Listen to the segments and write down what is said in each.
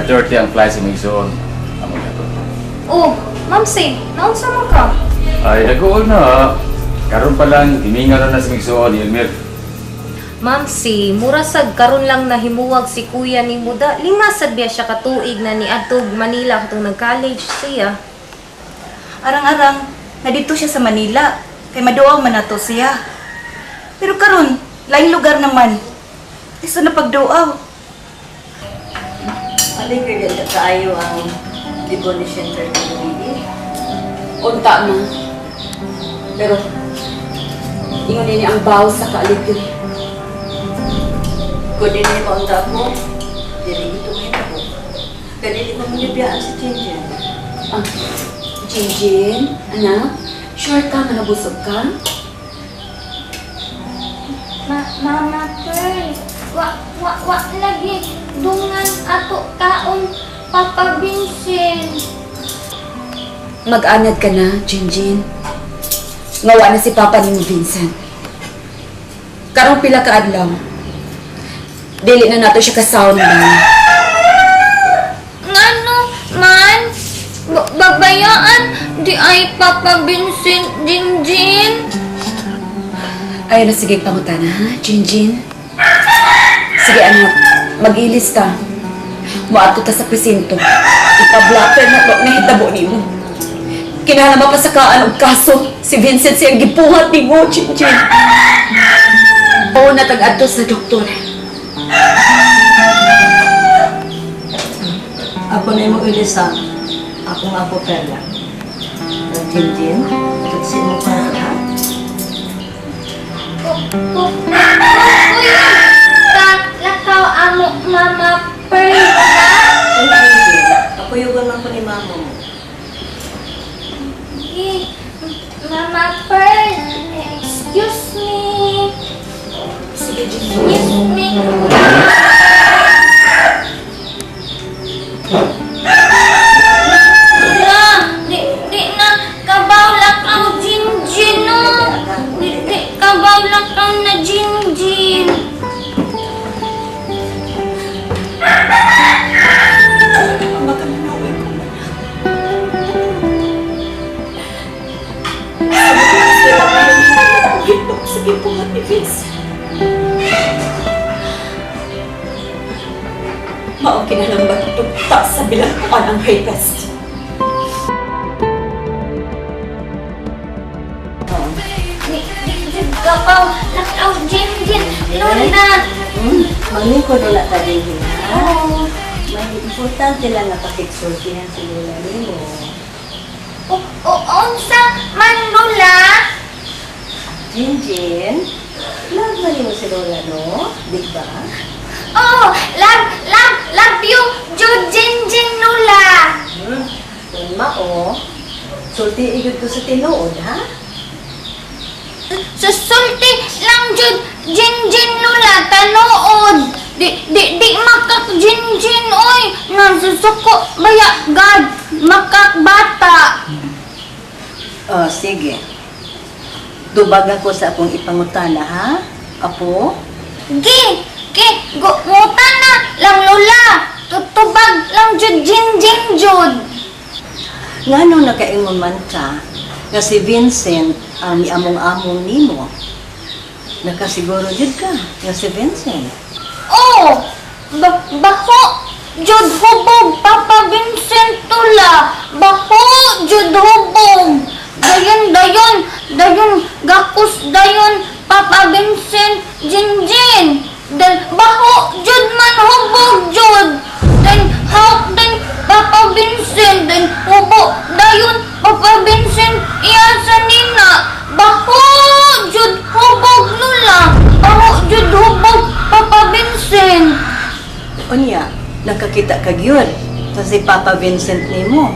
5:30 ang flight sa imong igsoon. Amo na to. Oh, Mamsi, naunsa man ka? Ay, hagoon na. Karon pa lang, gimingaw na na sa imong igsoon ni Elmer. Mamsi, mura sad karon lang nahimuwag si kuya ni Muda. 5 sad biya siya ka tuig na niadtog Manila katong nag-college siya. Arang-arang, na didto siya sa Manila. Kay maduaw man nato siya. Pero karon, laing lugar naman. Isa na pagduaw. Aligre ganda kaayo ang libon ni Center Luigi. Unta na. Pero, ingon nini ang baw sa kaaligre. Kung dili maunta ko, dili ito may tabo. Kaya dili mo manibiyaan si Jinjin. Ah, Jinjin, anak, sure ka nga nabusog ka? Mama Pearl, wa wa wa lagi dungan ato kaon, Papa Vincent. Mag-anad ka na, Jinjin. Ngawa na si Papa ni Vincent. Karong pila ka adlaw, dili na nato siya kasawon na. Ngano man babayaan di ay Papa Vincent, Jinjin? Ayaw na, sige pangutana, ha, Jinjin? Sige, anak, mag-ilis ta. Moadto ta sa presinto. Ipablatter na to nga hitabo nimo. Kinahanglan mapasakaan og kaso si Vincent siyang gibuhat nimo, Jinjin. Oo na tag-adto sa doktor. Ako na yung Elisa. Ako nga po, Perla. Ang Jinjin, tutsi mo pa ha? Kuya, ta lakaw amo Mama Pearl ha? Ang Jinjin, kapuyugan man ko ni mama mo. Eh, Mama Pearl, excuse me. Sige, Jinjin. Excuse me. La, di, di na kabaw lakaw Jinjin no. Di, di kabaw lakaw na Jinjin. Makaluluoy ko man. Sila sa gibuhat ni Vincent. Mao kinahanglan matutugta sa bilangkuan ang rapist. Di, di, di kabaw lakaw Jinjin. Lola. Manglingkod wala ta din ha? Oh. May importante lang nga pakigsultihan si Lola nimo. O, o, unsa man, Lola? Jinjin, love man nimo si Lola, no? Di ba? Oh, love, love, love you, jud Jinjin, Lola. Kung mao, sulti igud ko sa tinuod, ha? Susulti lang jud Jinjin, Lola, tanuod. Di di di makak Jinjin oy, nasusuko baya gad makak bata. Oh, sige. Tubag ako sa akong ipangutana, ha? Apo? Gi, gi, nguta na lang, Lola. Tutubag lang jud Jinjin jud. Ngano nakaingon man ka nga si Vincent ang miamong-among nimo? Nakasiguro jud ka nga si Vincent? Oh, baho jud hubog Papa Vincent tula. Baho jud hubog. Dayon, dayon, dayon, gakos dayon Papa Vincent Jinjin. Then baho jud man hubog jud. Then hawk then Papa Vincent, then hubo dayon Papa Vincent iya sa nina. Baho jud hubog, Lola. Baho jud hubog Papa Vincent. Unya, nakakita ka gyud sa si Papa Vincent nimo.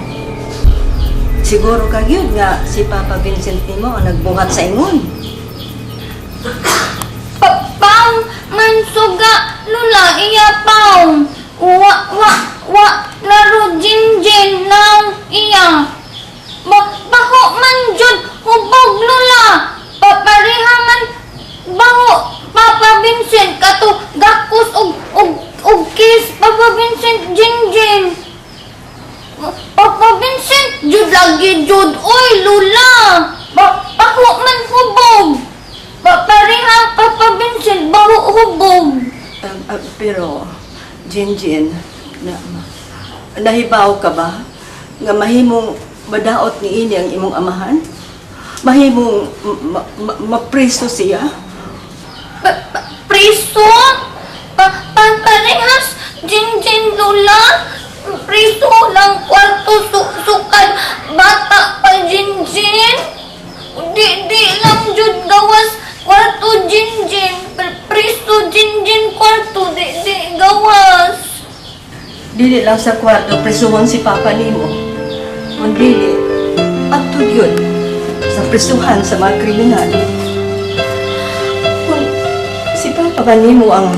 Siguro ka gyud nga si Papa Vincent nimo ang nagbuhat sa ingon? Paw man suga, Lola, iya paw. Wa wa wa laro Jinjin naw iya. Baho man jud hubog, Lola. Papareha man baho Papa Vincent kato gakos og og og kiss Papa Vincent Jinjin. Pero, Jinjin, nahibaw ka ba nga mahimong madaot ni ini ang imong amahan? Mahimong mapriso siya? Priso? Parehas, Jinjin, Lola. Priso lang kwarto sukad bata pa, Jinjin. Di lang jud gawas kwarto, Jinjin. Priso, Jinjin, kwarto, di gawas. Dili lang sa kwarto prisuhon si Papa nimo. Kundi adto gyud sa prisuhan sa mga kriminal. Kung si Papa ba nimo ang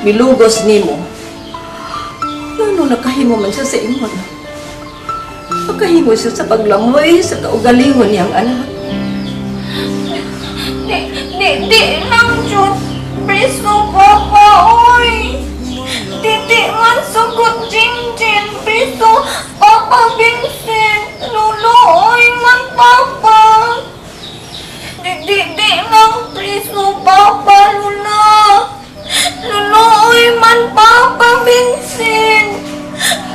milugos nimo, ngano nakahimo man siya sa ingon? Nakahimo siya sa paglamoy sa kaugalingon niyang anak. Di lang jud priso, Papa, oy. Di man sugot, Jinjin, priso, Papa Vincent. Lolo, oy man, Papa. Di lang priso, Papa, Lula. Lolo, oy man, Papa Vincent.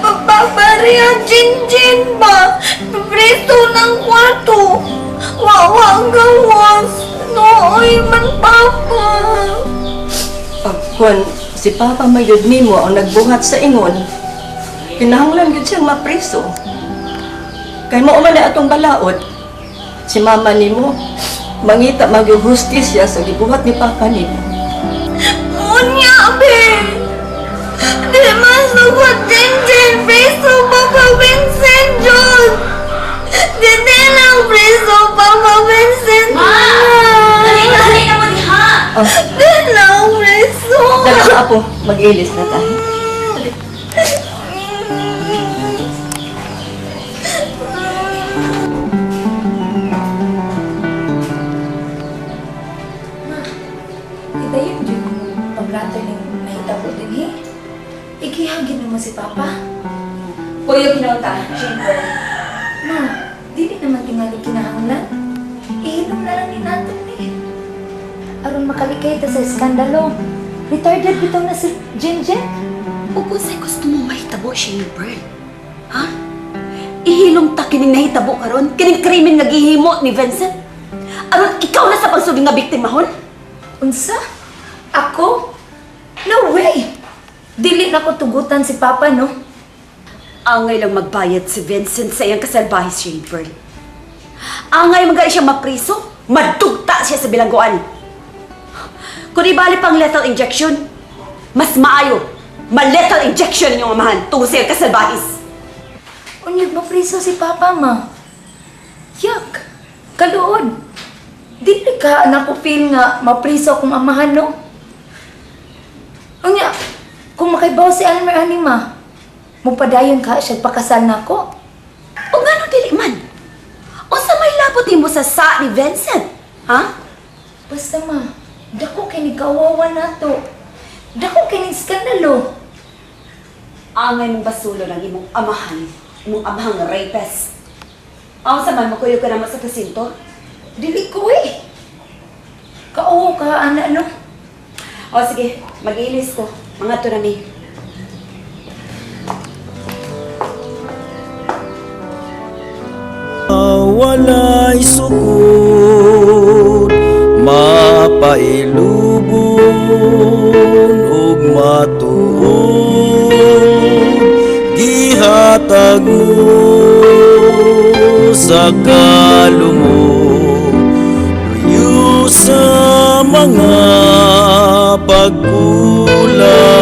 Papareha, Jinjin ba? Priso ng kwarto. Wawa gawas. Nooy man, Papa. Kung si Papa mayod nimo ang nagbuhat sa ingon, kinahanglan gyud siyang mapriso. Kay mao man na atong balaod. Si Mama nimo mangita magyud hustisya sa gibuhat ni Papa nimo. Unya, be. Di man sugot, Jinjin. Priso, Papa Vincent, Jud. Di lang priso, Papa Vincent. Ma! Dali na mo diha! Oh, Di lang priso. Dali na, apo, mag-ilis na tayo. Idayon jud pablato ning nahitabo dinhi. Igihagin naman si Papa. Puyo ginaw ta, Chamber. Ma, dili naman tingali kinahanglan. Ihilom na lang ni nato ni. Aron makalikay ta sa iskandalo. Retarded bitaw na si Jinjin. Ug unsay gusto mo mahitabo, Shane Pearl? Ha? Ihilom ta kining nahitabo karon, kining krimen nga gihimo ni Vincent. Aron ikaw na sa pagsuging nga biktimahon? Unsa? Ako? No way! Dili na ko tugutan si Papa, no? Angay lang magbayad si Vincent sa iyang kasalbahe, Shane Pearl. Angay magay siya mapriso, madugta siya sa bilangguan. Kung ibali pang lethal injection, mas maayo, ma-lethal injection inyong amahan tungo sa iyang kasalbahis. Unyag mapriso si Papa, ma. Yak! Kaluod! Dili ka na ko feel nga mapriso akong amahan, no? Unya, kung makaibaw si Almer ani, ma, mupadayon ka siya pakasal nako. O ngano dili man? Unsa may labot nimo sa sa ni Vincent? Ha? Basta ma, dako kay ni kawawa nato. Dako kay ni skandalo. Angay mong basulo ng imong amahan, imong amahang rapist. Ang sa man makuyog ka naman sa presinto? Dili ko eh. Kauo ka, ana, no? O sige, mag-ilis ko. Mga to na mi. Walay sukod, mapailubon ug matuod, gihatag mo sa kalumok, luyo sa mga pagkulang.